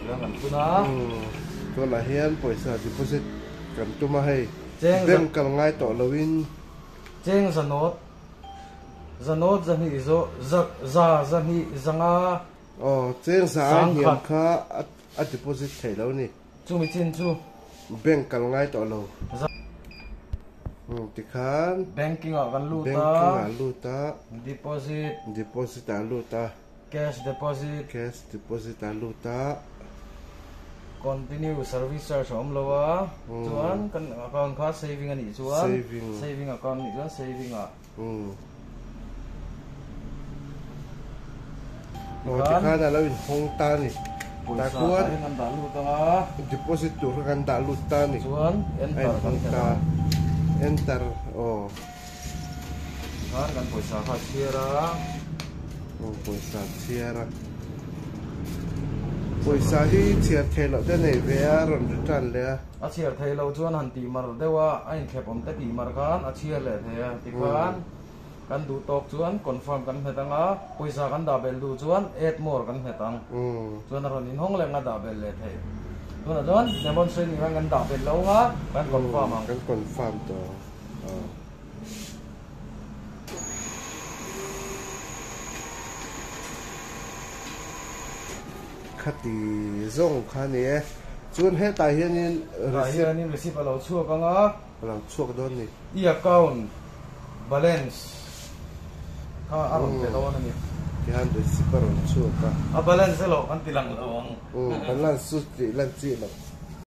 Tiang kan phun a. Tunah hian pawisa deposit kan tum a hei. Bank kal ngai tawh loin. Cheng zanawt, zanawt zahnih zawh, za, za zahnih zanga. Aw, cheng za ai hniam kha a deposit theih lo ni. Chumi chin chu. Bank kal ngai tawh lo. Tikhan. Banking ah kan lut a. Banking ah lut a. Deposit. Deposit ah lut a. Cash deposit. Cash deposit ah lut a. Continue service charge a awm lo a. Chuan kan account kha saving a nih chuan. Saving. Saving account a nih chuan saving ah. Aw tikhan a lo inhawng ta a ni. Pawisa tah hian kan dah lut ang a. Deposit tur kha kan dah lut ta a ni. Chuan enter kan hmet ang. Enter aw. Tikhan kan pawisa kha a chhiar a. Aw pawisa a chhiar a. Pawisa hi chhiar theih loh te nei ve a rawn return leh a. A chhiar theih loh chuan han tih mar deuh a, a inthlep awm te tih mar khan a chhiar leh thei a. Tikhan kan duh tawk chuan confirm kan hmet ang a, pawisa kan dah belh duh chuan add more kan hmet ang. Chuan a rawn inhawng leh ang a dah belh leh theih. Tunah chuan demonstrating khan kan dah belh lo ang a, kan confirm ang. Kan confirm tawh ang. Khati zawng kha a ni e. Chuan hetah hianin Hetah hianin receipt a lo chhuak ang a. A lo chhuak dawn ni. I account balance kha a rawn pe dawn a ni. Tihian receipt a rawn chhuak a. A balance elo kan ti lang lo ang. Balance chu tih lan chi loh.